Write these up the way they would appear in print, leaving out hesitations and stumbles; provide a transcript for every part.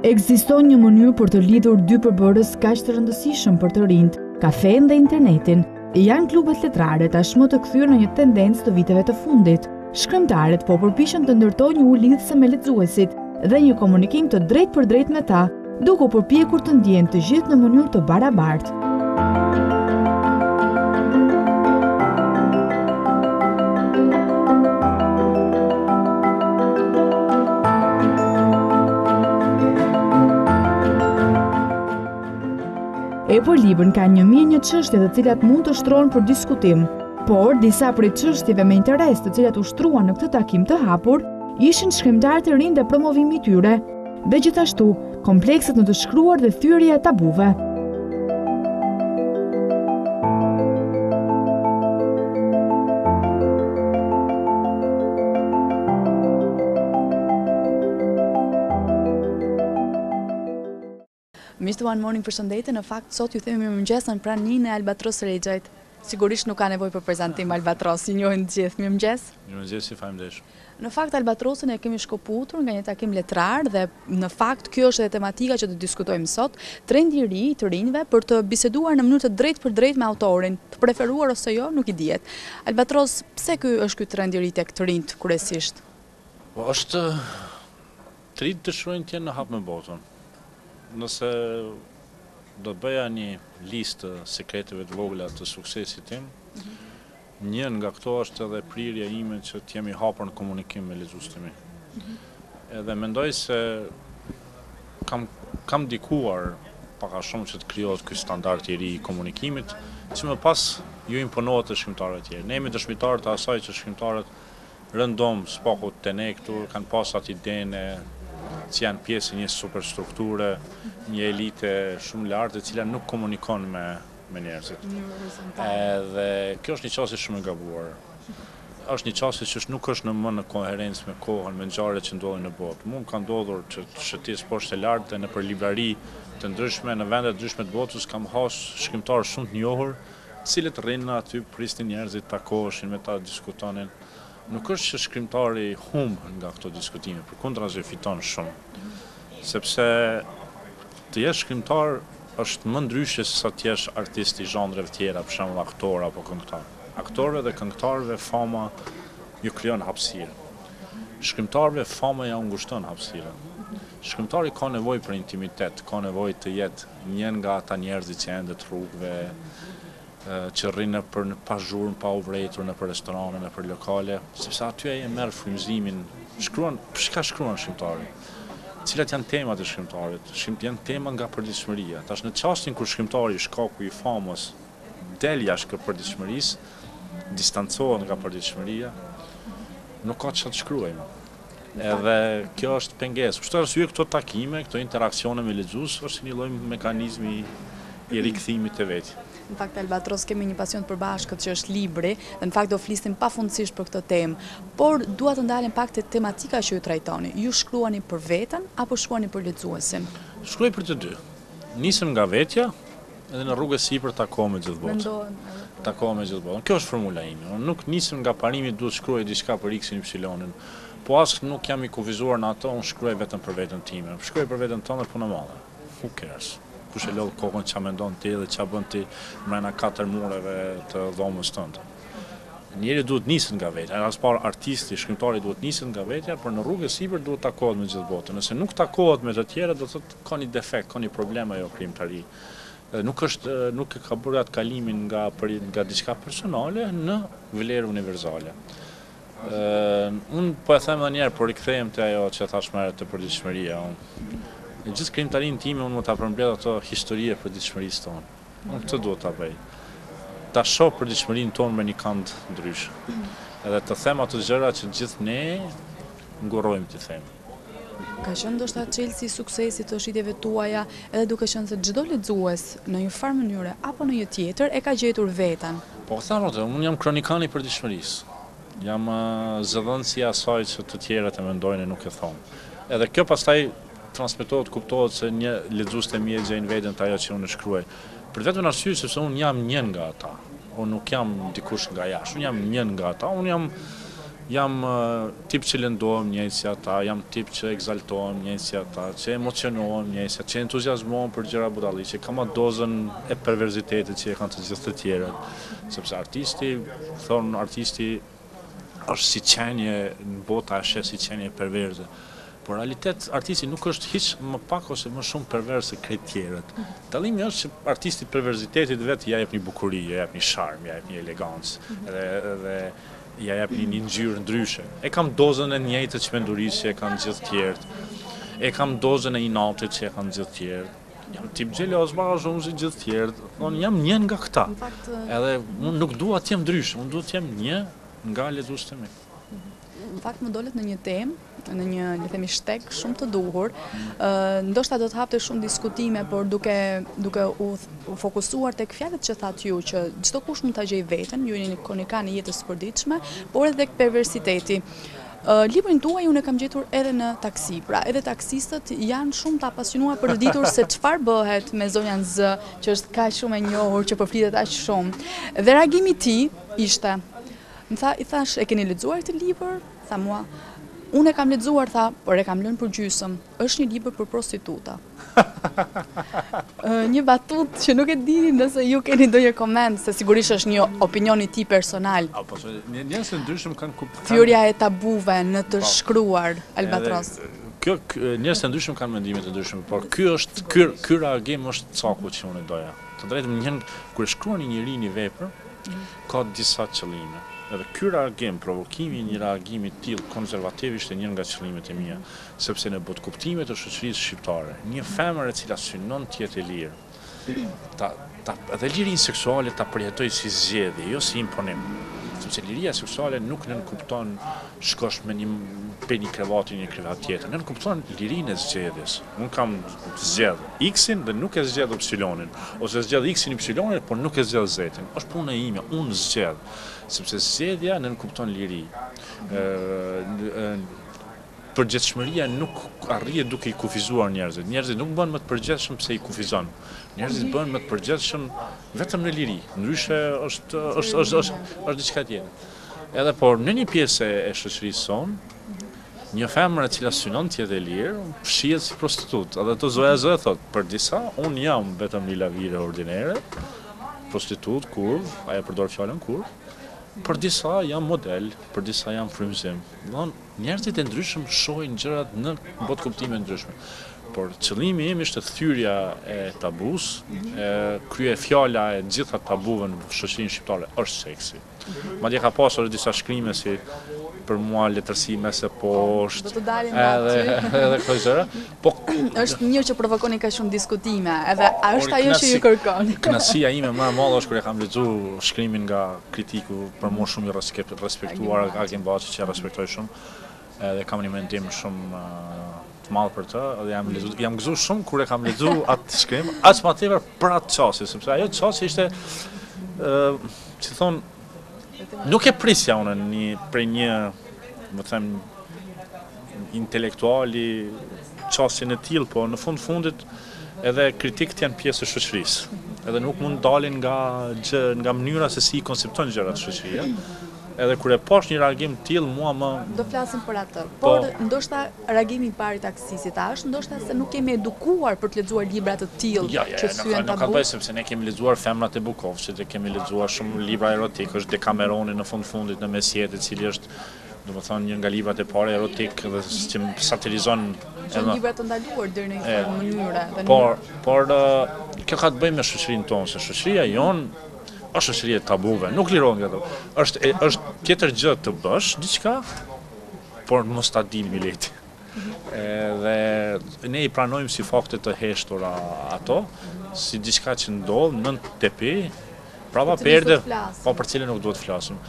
Ekziston një mënyrë për të lidhur dy përbërës kaq të rëndësishëm për të rinjtë, kafenë dhe internetin. Janë klubet letrare tashmë të kthyer në një tendencë të viteve të fundit. Shkrimtarët po përpiqen të ndërtojnë një urë lidhëse me lexuesit dhe një komunikim të drejtpërdrejtë me ta, duke u përpjekur të ndjehen të gjithë në mënyrë të barabartë. E për librin ka 1001 çështje të cilat mund të shtrohen për diskutim, por disa prej çështjeve me interes të cilat u shtruan në këtë takim të hapur ishin shkrimtarët e rinj dhe promovimi i tyre, dhe gjithashtu komplekset në të shkruar dhe thyerja e tabuve. Miq të One Morning përshëndetje, në fakt sot ju themi mirëmëngjes në praninë e Albatros Rexhajt. Sigurisht nuk ka nevojë për prezantim Albatros, ju njohin të gjithë. Mirëmëngjes. Mirëmëngjes, faleminderit. Në fakt Albatrosin e kemi shkëputur nga një takim letrar dhe në fakt kjo është edhe tematika që do të diskutojmë sot, trendi i ri i të rinjve për të biseduar në mënyrë të drejtpërdrejtë me autorin, të preferuar ose jo, nuk i dihet. Albatros, pse ky është ky trend i ri tek të rinjtë kryesisht? Po është të rinjtë dëshirojnë të jenë në hap me botën. Nëse do të bëja një listë të sekreteve të vogla të suksesit tim, Një nga këto është edhe prirja ime që të jem i hapur në komunikim me lexuesit e mi. Edhe mendoj se kam kam ndikuar pak a shumë që të krijohet ky standard i ri i komunikimit, që më pas ju imponohet edhe shkrimtarëve të tjerë. Ne jemi dëshmitarë të asaj që shkrimtarët rëndom së paku te ne këtu kanë pas atë idenë që janë pjesë e një superstrukture, një elite shumë lartë e cila nuk komunikon me me njerëzit. Edhe kjo është një qasje shumë e gabuar. Është një qasje që nuk është në më në koherencë me kohën, me ngjarjet që ndodhin në botë. Mu më ka ndodhur që të shëtis poshtë e lart dhe nëpër librari të ndryshme, në vende të ndryshme të botës, kam has shkrimtarë shumë të njohur, të cilët rrinin aty, prisnin njerëzit, takoheshin me ta, diskutonin. Nuk është që shkrimtari humb nga këto diskutime, përkundrazi fiton shumë. Sepse të jesh shkrimtar është më ndryshe se sa të jesh artist i zhanreve tjera, për shembull aktor apo këngëtar. Aktorëve dhe këngëtarëve fama ju krijon hapësirë. Shkrimtarëve fama ja u ngushton hapësirën. Shkrimtari ka nevojë për intimitet, ka nevojë të jetë një nga ata njerëzit që endet rrugëve, që rrinë nëpër në pa zhurmë, pa u vrejtur nëpër restorane, nëpër lokale, sepse aty ai e merr frymëzimin, shkruan, për çka shkruan shkrimtari? Cilat janë temat e shkrimtarit? Shkrim, janë tema nga përditshmëria. Tash në çastin kur shkrimtari shkaku i famës del jashtë përditshmërisë, distancohet nga përditshmëria, nuk ka çfarë të shkruajë më. Edhe kjo është pengesë. Për këtë arsye këto takime, këto interaksione me lexues është një lloj mekanizmi i rikthimit te vetja. Në fakt Albatros kemi një pasion të përbashkët që është libri dhe në fakt do flisnim pafundësisht për këtë temë. Por dua të ndalem pak te tematika që ju trajtoni. Ju shkruani për veten apo shkruani për lexuesin? Shkruaj për të dy. Nisem nga vetja, Edhe në rrugë e sipër takohem me gjithë botën. Takohem me gjithë botën. Kjo është formula ime. Unë nuk nisem nga parimi duhet të shkruaj diçka për X-in, Y-in. Po as nuk jam i kufizuar në ato, unë shkruaj vetëm për veten time. Shkruaj për veten tënde punë e madhe. Who cares? Kush e lodh kokën ça mendon ti dhe ça bën ti mrena katër mureve të dhomës tënde. Njeriu duhet të niset nga vetja. Së pari artisti, shkrimtari duhet të niset nga vetja, por në rrugë e sipër duhet të takohet me gjithë botën. Nëse nuk takohet me të tjerët, do të thotë ka një defekt, ka një problem ajo krijimtari. Dhe nuk është nuk e ka bërë atë kalimin nga për nga diçka personale në vlerë universale. Ë unë po e them edhe një herë, por rikthehem te ajo që thashë më herët te përditshmëria. Unë në gjithë krijimtarinë time unë mund ta përmbledh ato histori e përditshmërisë tonë. Unë këtë duhet ta bëj. Ta shoh përditshmërinë tonë me një kand ndryshe. Edhe të them ato gjëra që gjithë ne ngurrojmë t'i themi. Ka qenë ndoshta çelësi i suksesit të shitjeve tuaja, edhe duke qenë se çdo lexues në një farë mënyre apo në një tjetër e ka gjetur veten. Po them atë, unë jam kronikani i përditshmërisë. Jam zëdhënësi i asaj që të tjerët e mendojnë e nuk e thonë. Edhe kjo pastaj transmetohet, kuptohet se një lexuesit e mi e gjejnë veten te ajo që unë shkruaj. Për të vetmen arsye sepse unë jam një nga ata. Unë nuk jam dikush nga jashtë, unë jam një nga ata. Unë jam. Jam tip që lëndohem njëjtë si ata, jam tip që ekzaltohem njëjtë si ata, që emocionohem njëjtë si ata, që entuziazmohem për gjëra budalliqe, kam atë dozën e perverzitetit që e kanë të gjithë të tjerët, sepse artisti, thonë artisti është si qenie në bota e sheh si qenie perverze. Por realitet artisti nuk është hiç më pak ose më shumë pervers se krejt tjerët. Dallimi është që artisti perverzitetit vet ia jep një bukuri, ia jep një sharm, ia jep një elegancë, edhe edhe ia jep një një ngjyrë ndryshe. E kam dozën e njëjtë të çmendurisë që e kanë gjithë tjerët. E kam dozën e inatit që e kanë gjithë tjerët. Jam tip xheloz pak a shumë si gjithë tjerët. Thonë jam një nga këta. Edhe unë nuk dua të jem ndryshe, unë dua të jem një nga lexuesit e mi. Në fakt më dolët në një temë, në një, le të themi, shteg shumë të duhur. Ë ndoshta do të hapte shumë diskutime, por duke duke u, u fokusuar tek fjalët që thatë ju, që çdokush mund ta gjejë veten, ju jeni një konikan i jetës së përditshme, por edhe tek perversiteti. Ë librin tuaj unë e kam gjetur edhe në taksi, pra edhe taksistët janë shumë të apasionuar për të ditur se çfarë bëhet me zonjën Z, që është kaq shumë e njohur, që përflitet aq shumë. Dhe reagimi i tij ishte, Më tha, i thashë, e keni lexuar këtë libër? Tha mua, unë e kam lexuar, tha, por e kam lënë përgjysmë. Është një libër për prostituta. një batutë që nuk e di nëse ju keni ndonjë koment, se sigurisht është një opinion i tij personal. Apo, po, njerëz të ndryshëm kanë kuptuar. Thyerja e tabuve në të po. shkruar, Albatros. Kjo, njerëz të ndryshëm kanë mendime të ndryshme, por ky është ky ky reagim është caku që unë doja. Të drejtën një kur e shkruan një njeri një vepër, ka disa qëllime. Edhe ky reagim, provokimi i një reagimi të tillë konservativ ishte një nga qëllimet e mia, sepse në botëkuptimet e shoqërisë shqiptare, një femër e cila synon të jetë e lirë, ta ta edhe lirinë seksuale ta përjetojë si zgjedhje, jo si imponim. Sepse liria seksuale nuk nënkupton shkosh me një prej një krevati në një krevat tjetër, nënkupton lirinë e zgjedhjes. Unë kam zgjedh X-in dhe nuk e zgjedh Y-in, ose zgjedh X-in Y-in, por nuk e zgjedh Z-in. Është puna ime, unë zgjedh, sepse zgjedhja nënkupton liri. Përgjegjshmëria nuk arrihet duke i kufizuar njerëzit. Njerëzit nuk bëhen më të përgjegjshëm pse i kufizon. Njerëzit bëhen më të përgjegjshëm vetëm në liri. Ndryshe është është është është është diçka tjetër. Edhe por në një pjesë e shoqërisë sonë, Një femër e cila synon të jetë e lirë, shihet si prostitutë. Edhe ato Zoja Z thotë, për disa unë jam vetëm një lavire ordinere, prostitutë, kurvë, ajo përdor fjalën kurvë, për disa jam model, për disa jam frymëzim. Domethënë, njerëzit e ndryshëm shohin gjërat në botëkuptime ndryshme. Por qëllimi im ishte thyerja e tabusë, e kryefjala e gjitha tabuve në shoqërinë shqiptare është seksi. Madje ka pasur edhe disa shkrime si për mua letërsi mes e poshtë. Do të dalim nga aty. Edhe edhe këto gjëra. Po është mirë që provokoni kaq shumë diskutime, edhe a është ajo që ju kërkoni. Kënaqësia ime më e madhe është kur e kam lexuar shkrimin nga kritiku, për mua shumë i respektuar Agim Baçi që e respektoj shumë. Edhe kam një mendim shumë të madh për të dhe jam lexu, jam gëzuar shumë kur e kam lexuar atë shkrim, aq më tepër për atë qasje, sepse ajo qasje ishte ë, si thonë, nuk e prisja unë një prej një, më them, intelektuali qasjen e tillë, po në fund fundit edhe kritikët janë pjesë e shoqërisë. Edhe nuk mund dalin nga gjë, nga mënyra se si i koncepton gjërat shoqëria. Edhe kur e pash një reagim të tillë, mua më Do flasim për atë. Po. Por ndoshta reagimi i parë i taksistit, a është ndoshta se nuk jemi edukuar për të lexuar libra të tillë jo, jo, që thyejnë tabu? Nuk ka të bëjë sepse ne kemi lexuar Femrat e Bukovskit dhe kemi lexuar shumë libra erotikë, është Dekameroni në fund fundit në mesjetë, i cili është domethënë një nga librat e parë erotik dhe që satirizon edhe libra të ndaluar deri në një farë mënyre dhe por por kjo ka të bëjë me shoqërinë tonë se shoqëria jonë është shoqëri e tabuve, nuk lirohet nga ato. Është është tjetër gjë të bësh diçka, por mos ta dijë mileti. Edhe ne i pranojmë si fakte të heshtura ato, si diçka që ndodh nën tepih, prapa perde, po për cilën nuk duhet të flasim.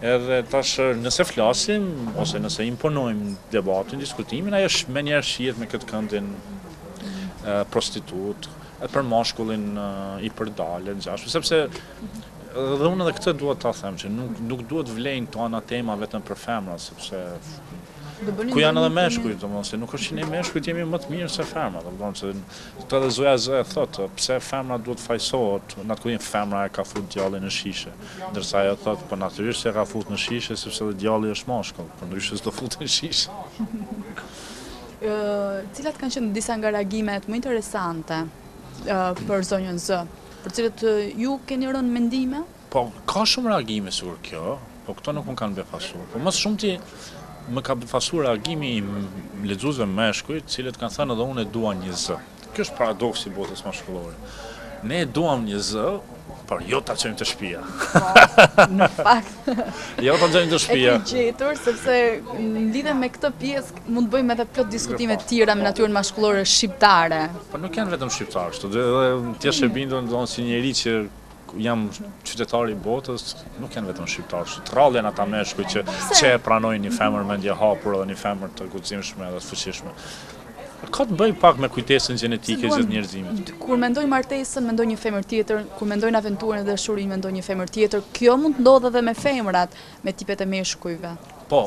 Edhe tash nëse flasim ose nëse imponojmë debatin, diskutimin, ajo është menjëherë shihet me këtë këndin prostitutë, Edhe për mashkullin i përdalë, ngjashme, sepse dhe unë edhe këtë dua ta them që nuk nuk duhet vlejnë këto anatema vetëm për femrat, sepse. Ku janë edhe meshkujt, domethënë se nuk është që ne meshkujt jemi më të mirë se femrat, domethënë se këtë edhe Zonja Zë e thotë, pse femra duhet fajësohet, në atë kuptim femra e ka fut djallin në shishe, ndërsa ajo thotë, po natyrisht që e ka fut në shishe, sepse edhe djalli është mashkull, përndryshe s'do futej në shishe. Cilat kanë qenë disa nga reagimet më interesante për Zonjën Zë, për të cilët ju keni rënë në mendime? Po, ka shumë reagime sikur kjo, po këto nuk më kanë befasuar. Po më së shumti më ka befasuar reagimi i lexuesve meshkuj, të cilët kanë thënë edhe unë e dua një zë. Kjo është paradoksi i botës mashkullore. Ne e duam një zë, por jo ta çojmë te shtëpia. Po, në fakt. jo ta çojmë te shtëpia. E ke gjetur sepse në lidhje me këtë pjesë mund të bëjmë edhe plot diskutime të tjera me natyrën mashkullore shqiptare. Po nuk janë vetëm shqiptarë kështu, edhe të jesh e bindur, domethënë si njeri që jam qytetar i botës, nuk janë vetëm shqiptarë, kështu të rrallë janë ata meshkuj që po që e pranojnë një femër mendjehapur dhe një femër të guximshme dhe të fuqishme. Ka të bëjë pak me kujtesën gjenetike gjithë njerëzimit. Kur mendojnë martesën, mendojnë një femër tjetër, kur mendojnë aventurën dhe dashurinë, mendojnë një femër tjetër. Kjo mund të ndodhë edhe me femrat, me tipet e meshkujve. Po,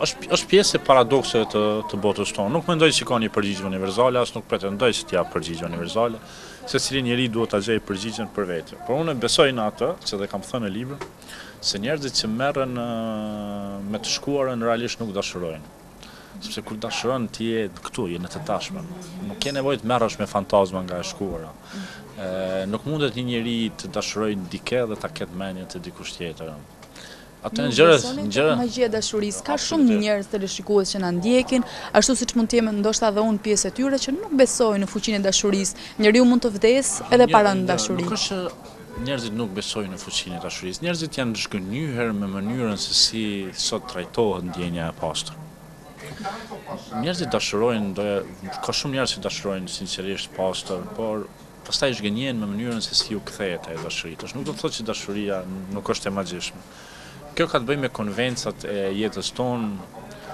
është është pjesë e paradokseve të të botës tonë. Nuk mendoj se ka një përgjigje universale, as nuk pretendoj se të jap përgjigje universale. Secili njeri duhet ta gjejë përgjigjen për vete. Por unë besoj në atë, që dhe kam thënë në libër, se njerëzit që merren me të shkuarën realisht nuk dashurojnë. Sepse kur dashuron ti je këtu, je në të tashmen. Nuk ke nevojë të merresh me fantazma nga e shkuara. Ë nuk mundet një njeri të dashurojë dikë dhe ta ketë mendjen te dikush tjetër. Ato janë gjëra, gjëra. Magjia e dashurisë. Ka shumë njerëz teleshikues që na ndjekin, ashtu siç mund të jem ndoshta edhe unë pjesë e tyre që nuk besojnë në fuqinë e dashurisë. Njeriu mund të vdesë edhe pa rënë në dashuri. Nuk është që njerëzit nuk besojnë në fuqinë e dashurisë. Njerëzit janë zhgënjyer me mënyrën se si sot trajtohet ndjenja e pastër. Njerëzit dashurojnë, ka shumë njerëz që dashurojnë sinqerisht pastër, por Pastaj zhgënjehen me mënyrën se si u kthehet ajo dashuri. Tash nuk do të thotë që dashuria nuk është e magjishme. Kjo ka të bëjë me konvencat e jetës tonë,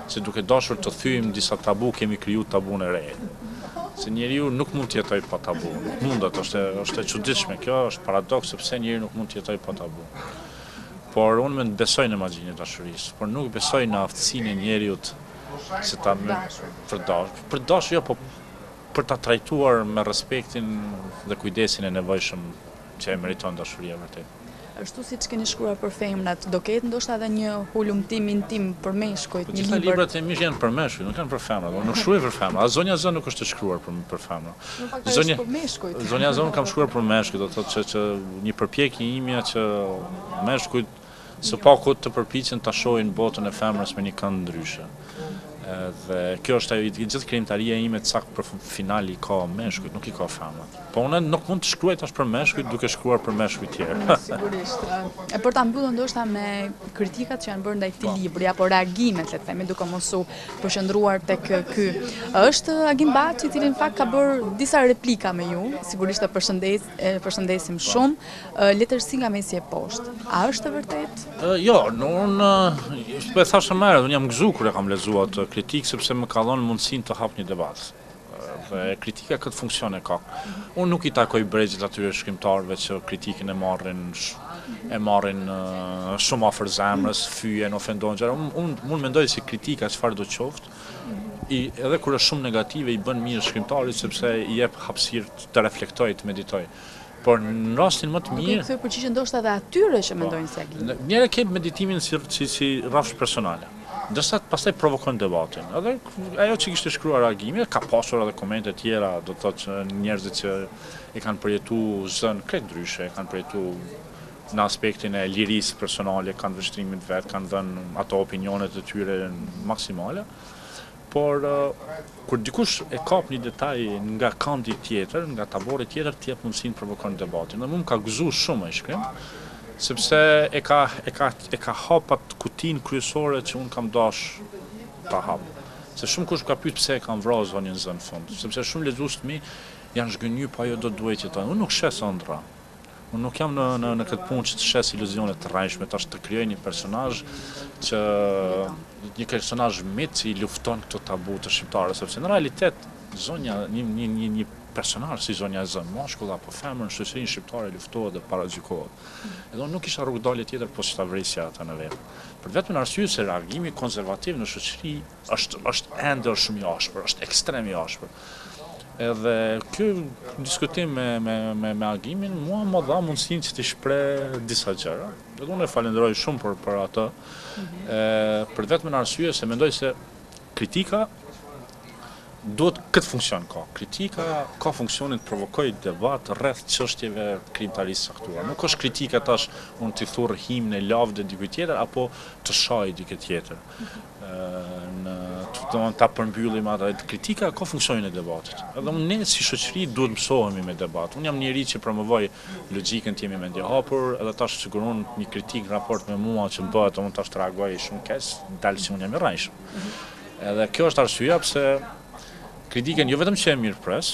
se duke dashur të thyejmë disa tabu kemi kriju tabunë e re. Se njeriu nuk mund të jetojë pa tabu, nuk mundet, është është e çuditshme kjo, është paradoks sepse njeriu nuk mund të jetojë pa tabu. Por unë mund të besoj në magjinë e dashurisë, por nuk besoj në aftësinë e njeriut se ta për dashur, për dashur jo, po për ta trajtuar me respektin dhe kujdesin e nevojshëm që e meriton dashuria e vërtetë. Ashtu siç keni shkruar për femrat, do ketë ndoshta edhe një hulumtim intim për meshkujt, po një libër. Gjitha librat e mi janë për meshkujt, nuk janë për femrat. Unë nuk shkruaj për femrat. As Zonja Zë nuk është e shkruar për për femra. Në fakt ajo është për meshkujt. Zonja Zë unë kam shkruar për meshkujt, do të thotë që që një përpjekje imja që meshkujt Së paku të përpiqen ta shohin botën e femrës me një kënd ndryshe. Dhe kjo është ajo gjithë krijimtaria ime cak për final i ka meshkujt, nuk i ka femrat. Po unë nuk mund të shkruaj tash për meshkujt duke shkruar për meshkujt tjerë. Sigurisht. E për ta mbyllur ndoshta me kritikat që janë bërë ndaj këtij libri apo reagimet, le të themi, duke mos u përqendruar tek ky. Është Agim Baçi, i cili në fakt ka bërë disa replika me ju, sigurisht e përshëndes, e përshëndesim shumë. Letërsi nga mesi e poshtë. A është e vërtetë? Jo, unë po e thashë më herët, unë jam gëzu kur e kam lexuar atë kritikë sepse më ka dhënë mundësinë të hap një debat. Dhe kritika këtë funksion e ka. Unë nuk i takoj brezit atyre shkrimtarëve që kritikën e marrin e marrin shumë afër zemrës, fyen, ofendohen gjëra. Unë unë unë mendoj se kritika çfarëdo qoftë, i edhe kur është shumë negative i bën mirë shkrimtarit sepse i jep hapësirë të reflektojë, të meditojë. Por në rastin më të mirë... Duke i kthyer përgjigje ndoshta edhe atyre që po. mendojnë si Agimi. Njëherë ke meditimin si, si, si rrafsh personal. Ndërsa pastaj provokon debatin. Edhe ajo që kishte shkruar Agimi, ka pasur edhe komente tjera, do të thotë që njerëzit që e kanë përjetu Zënë krejt ndryshe, e kanë përjetu në aspektin e lirisë personale, kanë vështrimin vet, kanë dhënë ato opinionet e tyre maksimale. Por, kur dikush e kap një detaj nga kandi tjetër, nga tabori tjetër, të jep mundësinë të provokon debatin. Dhe mu më ka gëzu shumë ai shkrim, sepse e ka, e ka, e ka hap atë kutinë kryesore që unë kam dash ta hap. Se shumë kush më ka pyet pse e kam vra zonjën Zë në fund, sepse shumë lexues të mi janë zhgënjy, po ajo do duhej të jetojë. Unë nuk shes ëndrra. Unë nuk jam në në në këtë punë që të shes iluzione të rrejshme, tash të krijoj një personazh që një personazh mit që i lufton këto tabu të shqiptarëve, sepse në realitet zonja një një një një. personazh si zonja zë, mashkull apo femër në shoqërinë shqiptare luftohet dhe paragjykohet. Edhe unë nuk kisha rrugëdalje tjetër pos që ta vrisja atë në vepër. Për të vetmen arsye se reagimi konservativ në shoqëri është është ende është shumë i ashpër, është ekstrem i ashpër. Edhe ky diskutim me me me me Agimin mua më dha mundësinë që të shpreh disa gjëra. Dhe unë e falenderoj shumë për për atë. Mm -hmm. Ë për të vetmen arsye se mendoj se kritika duhet këtë funksion ka. Kritika ka funksionin të provokojë debat rreth çështjeve të krijimtarisë së caktuar. Nuk është kritika tash unë t'i thurr himne lavde dikujt tjetër apo të shaj dikë tjetër. Në të do ta përmbyllim atë. Kritika ka funksionin e debatit. Edhe unë ne si shoqëri duhet mësohemi me debat. Unë jam njeri që promovoj logjikën të jemi mendjehapur, edhe tash sikur unë një kritikë në raport me mua që më bëhet, unë tash të reagoj shumë keq, dal si unë jam i rrejshëm. Edhe kjo është arsyeja pse kritikën jo vetëm që e mirëpres,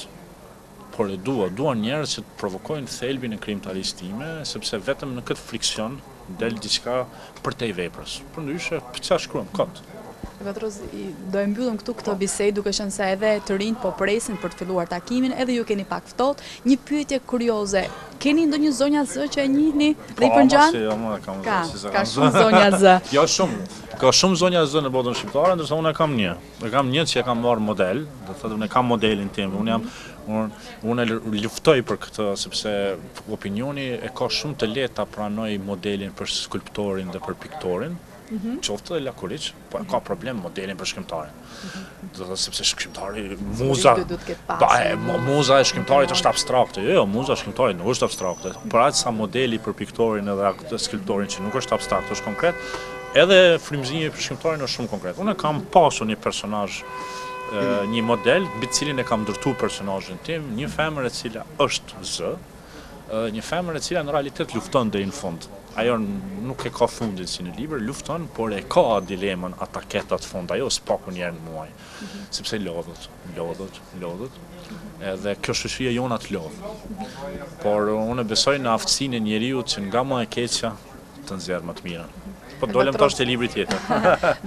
por e dua, dua njerëz që të provokojnë thelbin e krijimtarisë time, sepse vetëm në këtë friksion del diçka përtej veprës. Përndryshe, ça shkruajmë kot. Albatros, do e mbyllim këtu këtë bisedë duke qenë se edhe të rinjtë po presin për të filluar takimin, edhe ju keni pak ftohtë. Një pyetje kurioze, keni ndonjë zonja zë që e njihni dhe i po, përngjan? Po, ama si, kam ka, si ka shumë zonja zë. Jo shumë. Ka shumë zonja zë në botën shqiptare, ndërsa unë kam një. E kam një që e kam marrë model, do të thotë unë kam modelin tim, unë jam unë unë luftoj për këtë sepse opinioni e ka shumë të lehtë ta pranojë modelin për skulptorin dhe për piktorin, mm -hmm. qoftë edhe lakuriq, po e ka problem modelin për shkrimtarin. Do të thotë sepse shkrimtari muza pa e muza e shkrimtarit është abstrakte. Jo, jo, muza e shkrimtarit nuk është abstrakte. Por aq sa modeli për piktorin edhe skulptorin që nuk është abstrakt, është konkret, edhe frymëzimi për shkrimtarin është shumë konkret. Unë kam pasur një personazh një model mbi të cilin e kam ndërtuar personazhin tim, një femër e cila është zë, Një femër e cila në realitet lufton deri në fund. Ajo nuk e ka fundin si në libër, lufton, por e ka dilemën a ta ketë atë fund ajo së paku një herë në muaj. Mhm. Sepse lodhet, lodhet, lodhet. Edhe kjo shoqëria jona të lodh. Por unë besoj në aftësinë e njeriut që nga më e keqja të nxjerrë më të mirën. Po dolëm tash te libri tjetër.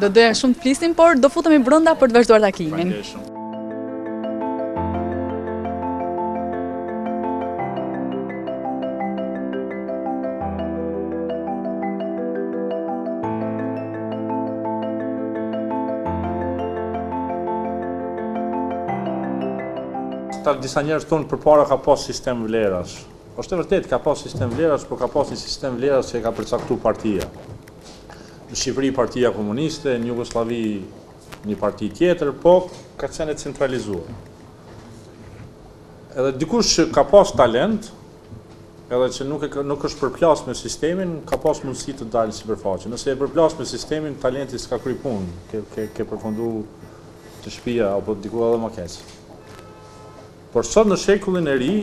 Do doja shumë të flisnim, por do futemi brenda për të vazhduar takimin. Faleminderit shumë. Tash disa njerëz thonë përpara ka pas sistem vlerash. Është e vërtetë, ka pas sistem vlerash, por ka pas një sistem vlerash që e ka përcaktu partia. Në Shqipëri partia komuniste, në Jugosllavi një parti tjetër, po ka qenë e centralizuar. Edhe dikush që ka pas talent, edhe që nuk e nuk është përplas me sistemin, ka pas mundësi të dalë në sipërfaqe. Nëse je përplas me sistemin, talenti s'ka kry punë, ke ke ke përfundu te shtëpia apo diku edhe më keq. Por sot në shekullin e ri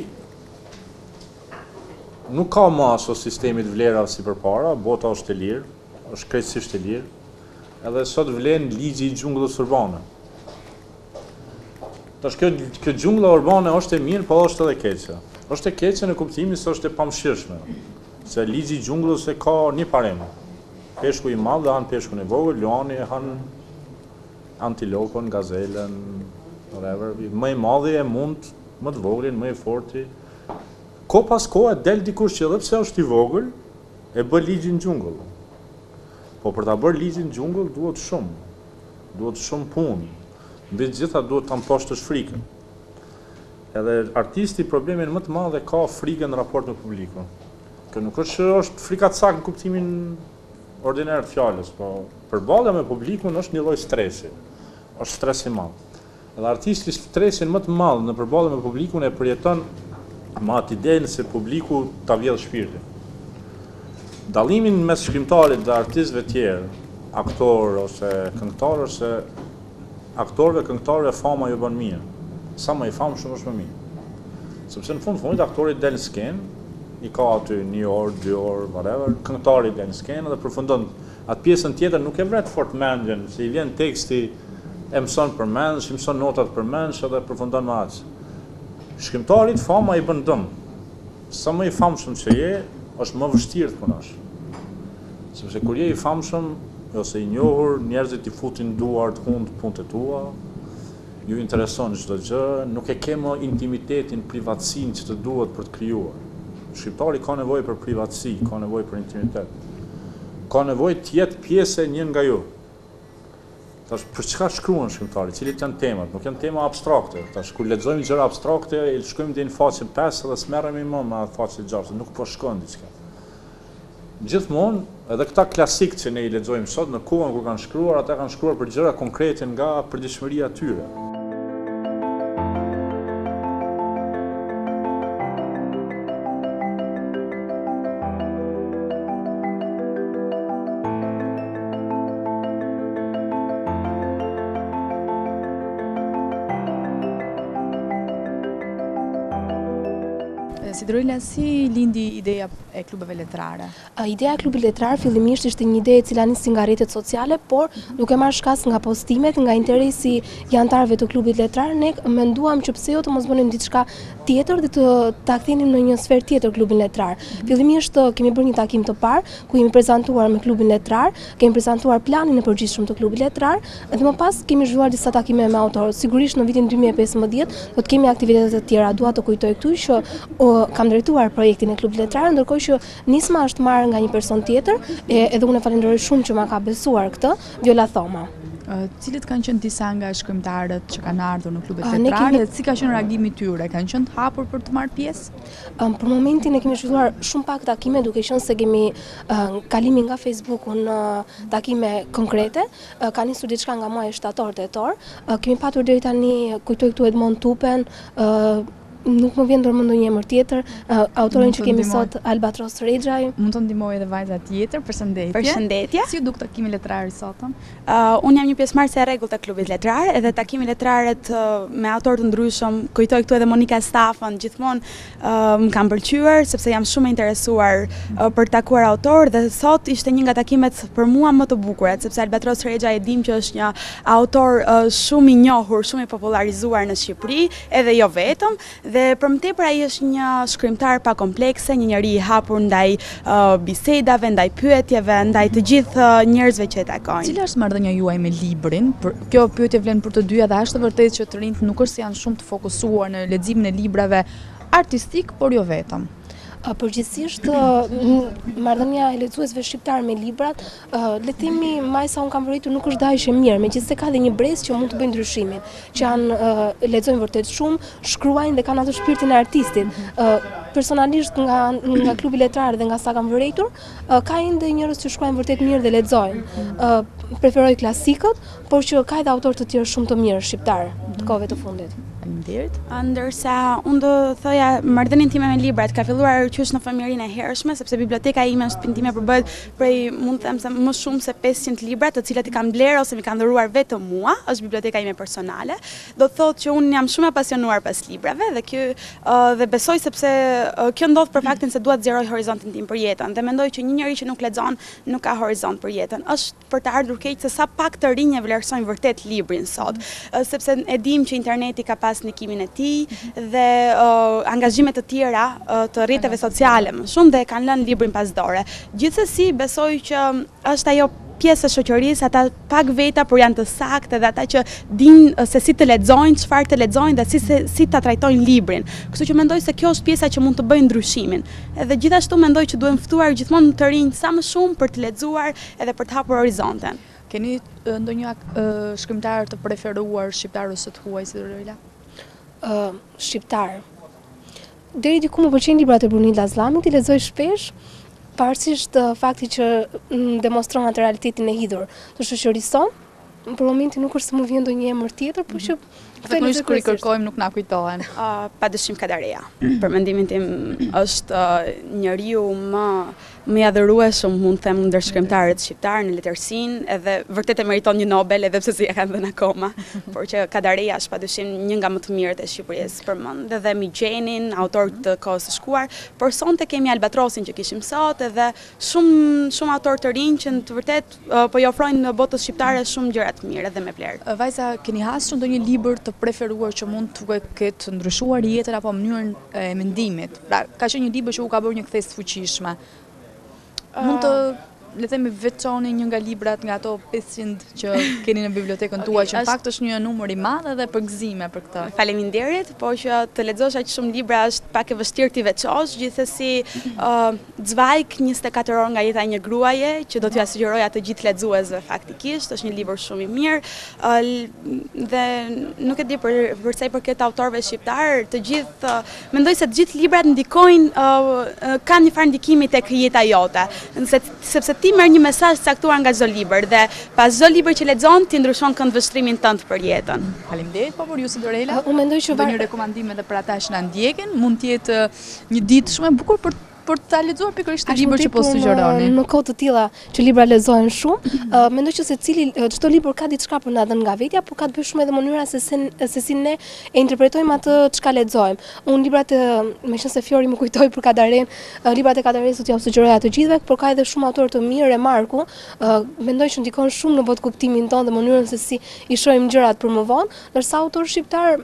nuk ka më aso sistemit vlerave si përpara, bota është e lirë, është krejtësisht e lirë. Edhe sot vlen ligji i xhungullës urbane. Tash kjo kjo xhungla urbane është e mirë, po është edhe e keqe. Është e keqe në kuptimin se është e pamëshirshme. Se ligji i xhungullës e ka një parim. Peshku i madh e han peshkun e vogël, luani e han antilopën, gazelën, whatever, më i madhi e mund më të voglin, më i forti. Kohë pas kohe del dikush që edhe pse është i vogël, e bë ligjin xhungull. Po për ta bërë ligjin xhungull duhet shumë. Duhet shumë punë. Mbi të gjitha duhet ta mposhtësh frikën. Edhe artisti problemin më të madh e ka frikën në raport me publikun. Kjo nuk është që është frikacak në kuptimin ordiner të fjalës, po përballja me publikun është një lloj stresi. Është stres i madh. Dhe artisti stresin më të madh në përballje me publikun e përjeton me atë idenë se publiku ta vjedh shpirtin. Dallimin mes shkrimtarit dhe artistëve tjerë, aktor ose këngëtar është se aktorëve, këngëtarëve fama ju bën mirë. Sa më i famshëm është më mirë. Sepse në fund fundit aktori del në skenë, i ka aty një orë, dy orë, whatever, këngëtari del në skenë dhe përfundon atë pjesën tjetër nuk e vret fort mendjen, se i vjen teksti e mëson përmendsh, i mëson notat përmendsh edhe përfundon me aq. Shkrimtarit fama i bën dëm. Sa më i famshëm që je, është më vështirë të punosh. Sepse kur je i famshëm ose i njohur, njerëzit i futin duart, hundët, punët e tua. Ju intereson çdo gjë, nuk e ke më intimitetin, privatësinë që të duhet për të krijuar. Shkrimtari ka nevojë për privatësi, ka nevojë për intimitet. Ka nevojë të jetë pjesë e një nga ju. Tash për çka shkruan shkrimtari, cilat janë temat? Nuk janë tema abstrakte. Tash kur lexojmë gjëra abstrakte, e shkojmë deri në faqen 5 dhe s'merremi më me atë faqe 6, nuk po shkon diçka. Gjithmonë, edhe këta klasikë që ne i lexojmë sot në kohën kur kanë shkruar, ata kanë shkruar për gjëra konkrete nga përditshmëria e tyre. Sidorela, si lindi ideja e klubeve letrare? Ideja e klubit letrar fillimisht ishte një ide e cila nisi nga rrjetet sociale, por duke marrë shkas nga postimet, nga interesi i anëtarëve të klubit letrar, ne menduam që pse jo të mos bënim diçka tjetër dhe të ta kthenim në një sferë tjetër klubin letrar. Fillimisht kemi bërë një takim të parë ku jemi prezantuar me klubin letrar, kemi prezantuar planin e përgjithshëm të klubit letrar dhe më pas kemi zhvilluar disa takime me autorët. Sigurisht në vitin 2015 do të kemi aktivitete të tjera. Dua të kujtoj këtu që o, kam drejtuar projektin e klubit letrar, ndërkohë që nisma është marrë nga një person tjetër, e, edhe unë e falenderoj shumë që ma ka besuar këtë, Viola Thoma. Cilët kanë qenë disa nga shkrimtarët që kanë ardhur në klubet letrare dhe si ka qenë reagimi i tyre? Kanë qenë të hapur për të marrë pjesë? Për momentin ne kemi zhvilluar shumë pak takime duke qenë se kemi kalimin nga Facebooku në takime konkrete. Ka nisur diçka nga muaji shtator tetor. Kemi patur deri tani, kujtoj këtu Edmond Tupen, nuk më vjen ndërmend ndonjë emër tjetër, autorin që kemi sot Albatros Rexhaj. Mund të ndihmojë edhe vajza tjetër. Përshëndetje. Përshëndetje. Si u duk takimi letrar i sotëm? Uh, unë jam një pjesëmarrëse e rregullt e klubit letrar, edhe takimi letraret uh, me autorë të ndryshëm, kujtoj këtu edhe Monika Stafën, gjithmonë uh, më kanë pëlqyer sepse jam shumë e interesuar uh, për të takuar autorë dhe sot ishte një nga takimet për mua më të bukurat, sepse Albatros Rexhaj e dim që është një autor uh, shumë i njohur, shumë i popullarizuar në Shqipëri, edhe jo vetëm, Dhe për më tepër ai është një shkrimtar pa komplekse, një njeri i hapur ndaj bisedave, ndaj pyetjeve, ndaj të gjithë njerëzve që e takojnë. Cila është marrëdhënia juaj me librin? Për, kjo pyetje vlen për të dyja dhe është e vërtetë që të rinjtë nuk është se janë shumë të fokusuar në leximin e librave artistik, por jo vetëm. Përgjithësisht marrëdhënia e lexuesve shqiptarë me librat, le të themi, me sa unë kam vërejtur nuk është dhe aq e mirë, megjithëse ka dhe një brez që mund të bëjë ndryshimin. që janë lexojnë vërtet shumë, shkruajnë dhe kanë atë shpirtin e artistit. Personalisht nga nga klubi letrar dhe nga sa kam vërejtur, ka ende njerëz që shkruajnë vërtet mirë dhe lexojnë. Preferoj klasikët, por që ka edhe autorë të tjerë shumë të mirë shqiptarë të kohëve të fundit. Faleminderit. Ndërsa unë do thoja marrëdhënien time me librat ka filluar qysh në fëmijërinë e hershme, sepse biblioteka ime në shtëpinë time përbëhet prej mund të them se më shumë se 500 libra, të cilat i kam blerë ose m'i kanë dhuruar vetë mua, është biblioteka ime personale. Do të thotë që unë jam shumë e apasionuar pas librave dhe kjo dhe besoj sepse kjo ndodh për faktin se dua të zgjeroj horizontin tim për jetën dhe mendoj që një njeri që nuk lexon nuk ka horizont për jetën. Është për të ardhur keq se sa pak të rinj e vlerësojnë vërtet librin sot, sepse e dimë që interneti ka pas ndikimin e tij dhe angazhime të tjera të rrjeteve sociale më shumë dhe e kanë lënë librin pas dore. Gjithsesi besoj që është ajo pjesë e shoqërisë, ata pak veta, por janë të saktë dhe ata që dinë se si të lexojnë, çfarë të lexojnë dhe si se, si ta trajtojnë librin. Kështu që mendoj se kjo është pjesa që mund të bëjë ndryshimin. Edhe gjithashtu mendoj që duhen ftuar gjithmonë të rinj sa më shumë për të lexuar edhe për të hapur horizontin. Keni ndonjë shkrimtar të preferuar shqiptar ose të huaj si Dorela? Ë, shqiptar. Deri diku më pëlqejnë librat e Brunilda Asllanit, i lexoj shpesh, pavarësisht faktit që demonstron atë realitetin e hidhur të shoqërisë sonë. Për momentin nuk është se më vjen ndonjë emër tjetër, por që Zakonisht kur i kërkojmë nuk na kujtohen. Uh, pa dyshim Kadareja. Për mendimin tim është uh, njeriu më më i adhurueshëm, mund të them, ndër shkrimtarët shqiptarë në letërsinë, edhe vërtet e meriton një Nobel, edhe pse s'ia kanë dhënë akoma. Por që Kadareja është padyshim një nga më të mirët e Shqipërisë, përmend edhe Migjenin, autor të kohës së shkuar, por sonte kemi Albatrosin që kishim sot, edhe shumë shumë autorë të rinj që në të vërtetë po i ofrojnë botës shqiptare shumë gjëra të mira dhe me vlerë. Vajza, keni hasur ndonjë libër të preferuar që mund t'ju ketë ndryshuar jetën apo mënyrën e mendimit? Pra, ka qenë një libër që u ka bërë një kthesë të fuqishme. Mund të. Le të themi veçoni një nga librat nga ato 500 që keni në bibliotekën tuaj, që në fakt është një numër i madh edhe përgëzime për këtë. Faleminderit, po që të lexosh aq shumë libra është pak e vështirë t'i veçosh, gjithsesi Zweig 24 orë nga jeta e një gruaje, që do t'jua sugjeroja të gjithë lexuesve faktikisht, është një libër shumë i mirë. Dhe nuk e di për për sa i përket autorëve shqiptarë, të gjithë Mendoj se të gjithë librat ndikojnë, kanë një farë ndikimi tek jeta jote, sepse ti merr një mesazh të caktuar nga çdo libër dhe pas çdo libri që lexon ti ndryshon këndvështrimin tënd për jetën. Faleminderit, po për ju si Dorela. Unë mendoj që ndonjë rekomandim edhe për ata që na ndjekin, mund të jetë një ditë shumë e bukur për për ta lexuar pikërisht këtë libër që po sugjeroni. Në kohë të tilla që libra lexohen shumë, mendoj që secili çdo libër ka diçka për na dhënë nga vetja, por ka të bëjë shumë edhe mënyra se se, se si ne e interpretojmë atë çka lexojmë. Unë librat, meqenëse Fiori më kujtoi për Kadaren, librat e Kadaresë do t'jua sugjeroja të gjithëve, por ka edhe shumë autorë të mirë, Remarku, mendoj që ndikon shumë në botëkuptimin tonë dhe mënyrën se si i shohim gjërat për më vonë, ndërsa autorë shqiptarë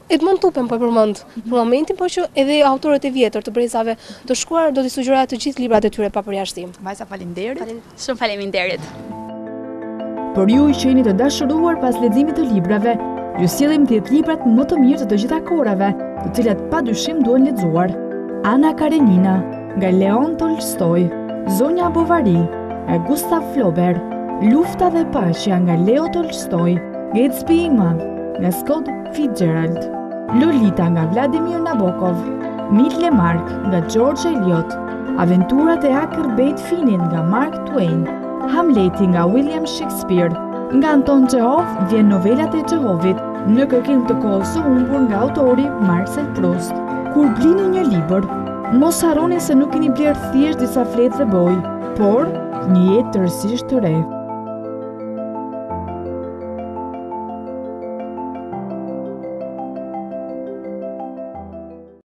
Edmond Tupen po e përmend për momentin, por që edhe autorët e vjetër të brezave të shkuar do t'i sugjeroja të gjithë librat e tyre pa përjashtim. Vajza faleminderit. Shumë faleminderit. Për ju që jeni të dashuruar pas leximit të librave, ju sjellim 10 librat më të mirë të të gjitha kohërave, të cilat pa dyshim duhen lexuar. Ana Karenina nga Leon Tolstoi, Zonja Bovari nga Gustav Flaubert, Lufta dhe Paqja nga Leo Tolstoi, Gatsby i Madh nga Scott Fitzgerald, Lolita nga Vladimir Nabokov, Middlemarch nga George Eliot, Aventurat e Huckleberry Finnit nga Mark Twain, Hamleti nga William Shakespeare, nga Anton Chekhov vjen novelat e Chehovit, Në kërkim të kohës së humbur nga autori Marcel Proust. Kur blini një libër, mos harroni se nuk keni blerë thjesht disa fletë dhe bojë, por një jetë tërësisht të re.